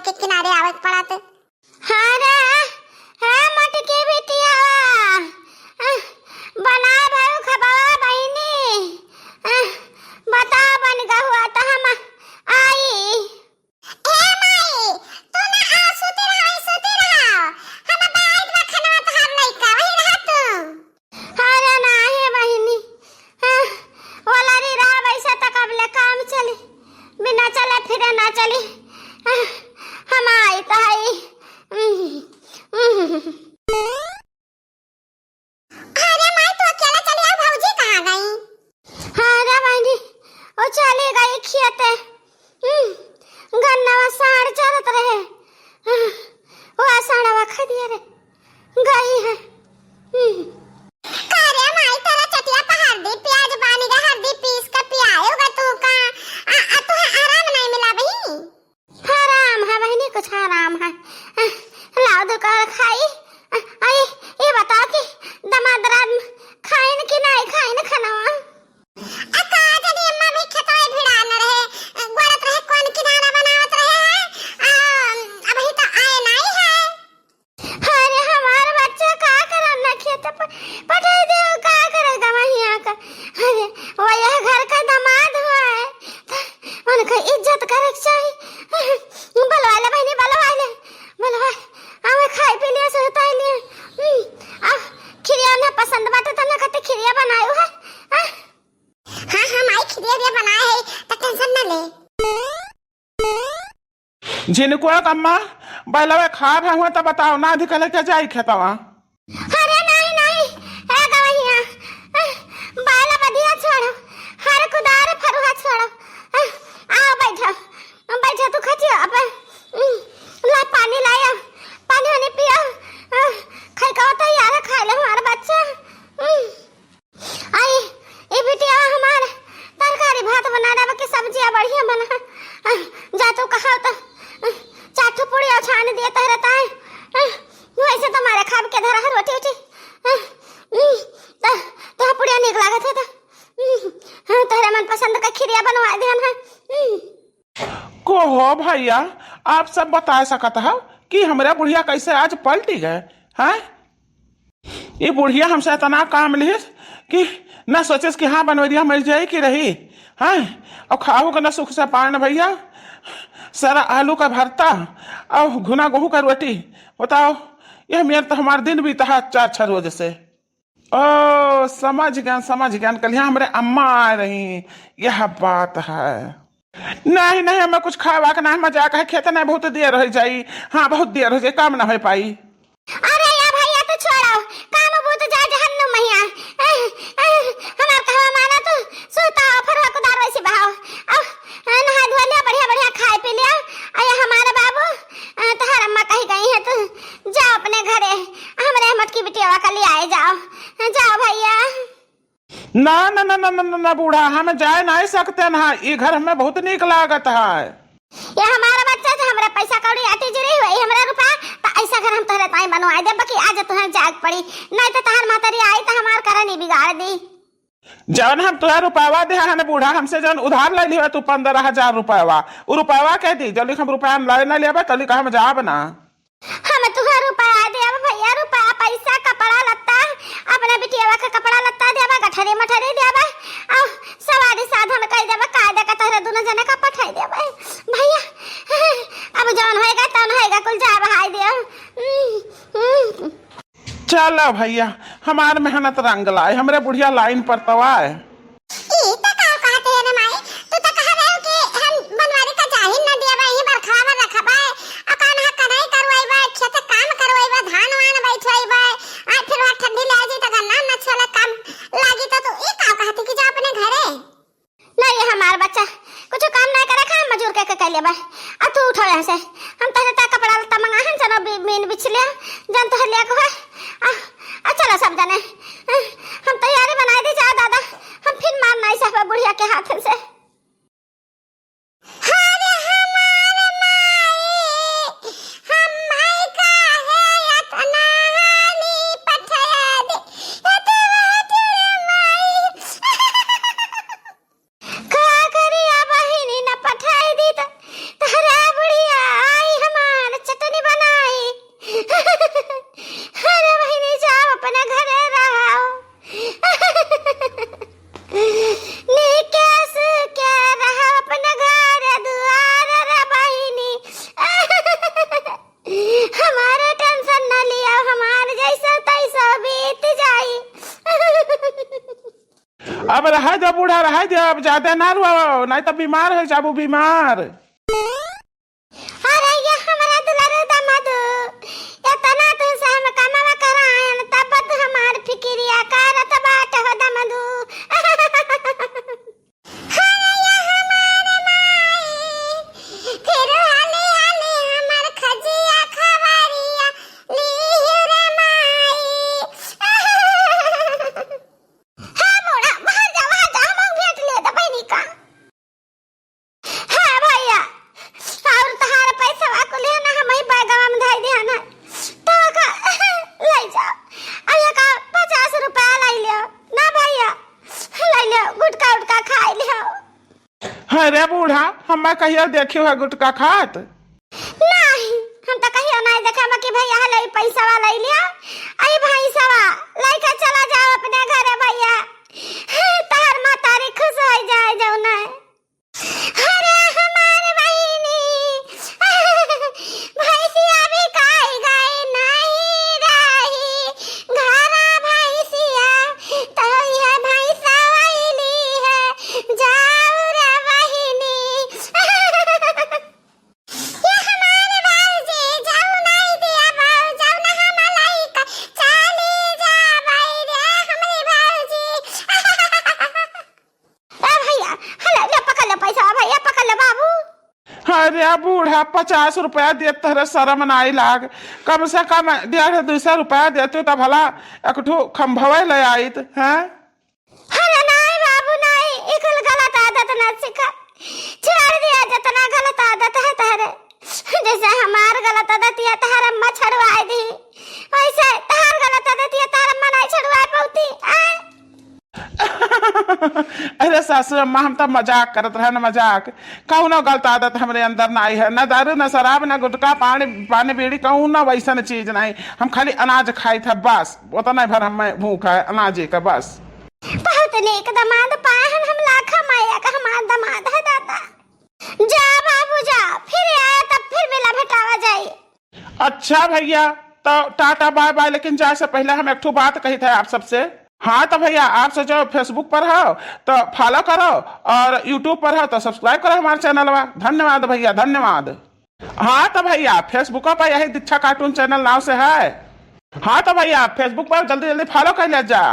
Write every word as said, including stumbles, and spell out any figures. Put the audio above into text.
के किनारे आवत पड़त। हाँ रे, हे मोटकी बिटिया, अह, बना भाई खबवा बहिनी, अह, बता बन गहुआ त हम आई। ए माई, तू ना आ, सुती रहा, सुती रहा। हम बैठ बा खनवा तहार लइका, वही रहा तू। अरे नाही बहिनी, हाँ, ओलरी रहा वैसे तक अब ले काम चली, बिना चले फिरे ना चली। हाँ, हम आई तो आई। अरे माई, तू अकेला चली आ, भौजी कहाँ गई? अरे बहिनी, वो चली गई खेते। हम्म, गन्नवा साँड़ चरत रहे। हाँ, वो साँड़वा खा दिया रे। गई है। हम्म। का रे माई, तोरा चटिया पे हरदी प्याज बानी गा, हरदी पीस के पियाए होगा तू का? आ, आ, तुहे आराम नहीं मिला बही? आराम है बहिनी, कुछ आराम है। आ, लाओ दो कर खाई। आ, आ, ये, ये बताओ कि दामाद रात में खाइन कि नहीं खाइन खानवा? आ, का जनी अम्मा भी खेतवा भिड़ान रहे, गोड़त रहे, कौन किनारा बनावत रहे है। आ, अबही तो आए नहीं है। अरे हमार बच्चा का करन ना खेत प-, पठाई दे, का करेगा वहीं आकर? अरे वो यह घर का दामाद हुआ है, तो उनका इज्जत करे के चाहिए। बलवा ले बहिनी, बलवा ले, बलवा। हमें खाई पी लिया, सुताई लिया। हम्म, अब खिरिया ना पसंद बाटे तो ना कहते खिरिया बनायो है। हाँ? हाँ, हाँ, माई खिरिया बिया बनाए है, तो टेंशन ना ले। झिनकुआ कम्मा, बैलवा खाब है हुआ तो बताओ ना, अधिक लेके जाई खेतवा। अरे नहीं, नहीं, ए गवैया, बैला बदिया छोड़ो, हर कुदार फरुहा छोड़ो। आओ बैठो, बैठो तू खचिया पे। ला पानी लाया, पानी वानी पिया। खाई का तैयार है, खा ले हमारा बच्चा। आई, ई बिटिया हमार तरकारी भात बना देबा कि सब्जिया बढ़िया बना। आ, जा तू कहा तो, आ, चार ठो पुड़िया छान दिए तहरे ताए। आ, वैसे तो मारे खाब के धरा है रोटी उटी। आ, उम, त, तोह पुड़िया नीक लागत है त, उम, हाँ, तोहरे मन पसंद का खिरिया बनवा देहन है। उम। को हो भैया, आप सब बता सकत हो कि हमरा बुढ़िया कैसे आज पलटी गए, हैं? ये बुढ़िया हमसे इतना काम लिहिस कि ना सोचिस कि हाँ, बनवरिया मर जाई कि रही, हैं? और खाहू के ना सुख से पान भैया, सारा आलू का भरता और घुना गेहूं का रोटी। बताओ, यह मेर तो हमार दिन बीता है चार छह रोज से। ओ, समझ गए, समझ गए, कल यहाँ हमरे अम्मा आ रही, यह बात है। नहीं, नहीं, हमें कुछ खावा के नहीं, मजाक है, खेत नहीं, बहुत देर हो जाई। हाँ, बहुत देर हो जाई, काम ना हो पाई। अरे या भैया, तू छोड़ो, काम बहुत जा जहन्नुम मैया। एह, एह, हमार कहवा माना तू, सुता, फरुहा कुदार वैसे बहाओ। अब, अ, नहा धो लिया, बढ़िया, बढ़िया खाए पी लिया। अरे हमारे बाबू, अ, तोहार अम्मा कही गई है, तू जाओ अपने घरे, हमरे मोटकी बिटियावा का ले आए जाओ। जाओ भैया। ना, ना, ना, बूढ़ा, हम जाए नहीं सकते ना, ये घर हमें बहुत नीक लागत है। ये हमारा बच्चा जो हमरा पैसा कौड़ी आटी जुड़ी हुई, हमरा रुपया, तो ऐसा घर हम तोहरे ताई बनवाए दे, बाकी आज तुहर जाग पड़ी, नहीं तो तोहर महतारी आई तो हमार करनी बिगाड़ दी। जौन हम तोहर रुपयावा दे हन बूढ़ा, हमसे जौन उधार ले लिया तू पंद्रह हजार रुपयावा, उ रुपयावा कह दी, जल्दी हम रुपया ले ना लेबे, तल्ली हम जाब ना। हम तुहर रुपया देब भैया, रुपया, पैसा, कपड़ा लत्ता, अपने बिटियावा के कपड़ा लत्ता देबा, गठरी मठरी देबा, और सवारी साधन कई देबा, कायदे का तोहरे दोनों जने का पठाई देबा भैया। अब जौन होएगा तौन होएगा, कुल जा बहाई देब। चलो भैया, हमार मेहनत रंग लाए, हमरे बुढ़िया लाइन पर तो आए। ई त का कहत है रे माई? तू त कहा रहे हो कि हम बनवारी का जाहिन न दिया बा, यहीं बरखा में रखबा, आ कौन हा कढ़ाई करवाई बा, खेत काम करवाई बा, धान वान बैठवाई बा, आ फिर वहाँ ठंडी ले जाई त गन्ना न छोला काम लागी, तो तू ई का कहत है कि जा अपने घरे? नहीं, ये हमार बच्चा कुछ काम नहीं करे, काम मजूर के, के कैले बा। आ तू उठो यहाँ से, हम तहरे ता कपड़ा लत्ता मंगा हन, जनो बी-, बीन बिछ लिया, जन तोहर लिया को है। आ, आ चलो सब जने, हम तैयारी बनाई दी, जाओ दादा, हम फिर मार नहीं सहबा बुढ़िया के हाथ से। अरे हमार माई, हम माई काहे इतना हानि पठया दे, इतना तेरे माई। का करी आ बहिनी न पठाई दी त तहरा बुढ़िया आई हम रहे दे बूढ़ा, रहे दे, अब ज्यादा ना रोवा, नहीं तो बीमार हो जाबू, बीमार। अरे ये हमरा दुलारे दामादू, एतना तुमसे हम कमावा करायन, तब तू हमार फिकिरिया करत बाट हो दामादू। अरे ये हमार माई, फिर हाली हाली हमार खजिया खबरिया लिहियो रे माई। हाँ बूढ़ा, बाहर जा, बाहर जा, हम भेंट ले दे बहनी का। हाँ भैया, और तहार पैसवा को ले ना, हम ही बैगवा में धई दिया ना, तो का ले जाओ। अब ये का पचास रुपया ले लियो ना भैया, ले लियो, गुटखा उटखा खाई लियो। अरे बूढ़ा, हमें कहियो देखियो है गुटखा खात? नहीं, हम तो कहियो नहीं देखे, बाकी भैया हले ई पैसवा ले लियो, आई भैंसवा लेके चला जाओ अपने घरे भैया, तहार महतारी खुश हो जाए जौन है। अरे हमार बहिनी, भैंसिया बिकाई गई नहीं रही, घरा भैंसिया, तो यह भैंसा वैली है, जाऊ रे बहिनी। ये हमार भौजी, जाऊ नहीं दिया बाऊ, जाऊ ना हम लइका, चली जा बाई रे हमरी भौजी। ए भैया, हले, ले पकड़ ले पैसा, भैया पकड़ ले बाबू। अरे बूढ़ा, पचास रुपया देत तहरे शर्म नाई लाग, कम से कम डेढ़ दुई सौ रुपया देते तो भला एक ठो खम्भवे ले आइत, हैं? अरे नाई बाबू नाई, इकुल गलत आदत ना सीखा, छोड़ दिया जितना गलत आदत है तहरे। जैसे हमार गलत आदत या तहर अम्मा छड़वाए दी, वैसे तहर गलत आदत या तहर अम्मा नाई छड़वाए पौती। आए। अरे सासू अम्मा, हम तो मजाक करत रहे न, मजाक। कौनो गलत आदत हमरे अंदर नाई है, न दारू, न शराब, न गुटखा, पानी, पानी बीड़ी, कौनो वैसन चीज नाई। हम खाली अनाज खाई था बस, उतना भर हमें भूख है अनाजे का बस। बहुत नेक दमाद पाए हन हम, लाखा माया का हमार दमाद है दादा। जा बाबू जा, फिर आया तब फिर मिला भेटावा जाई। अच्छा भैया, तो टाटा बाय बाय, लेकिन जाए से पहले हम एक ठो बात कही था आप सबसे। हाँ तो भैया, आप सब जो Facebook पर हो तो follow करो और YouTube पर हो तो subscribe करो हमारे channel वा। धन्यवाद भैया, धन्यवाद। हाँ तो भैया, Facebook पर यही दीक्षा cartoon channel नाव से है। हाँ तो भैया, Facebook पर जल्दी जल्दी follow कर ले जा।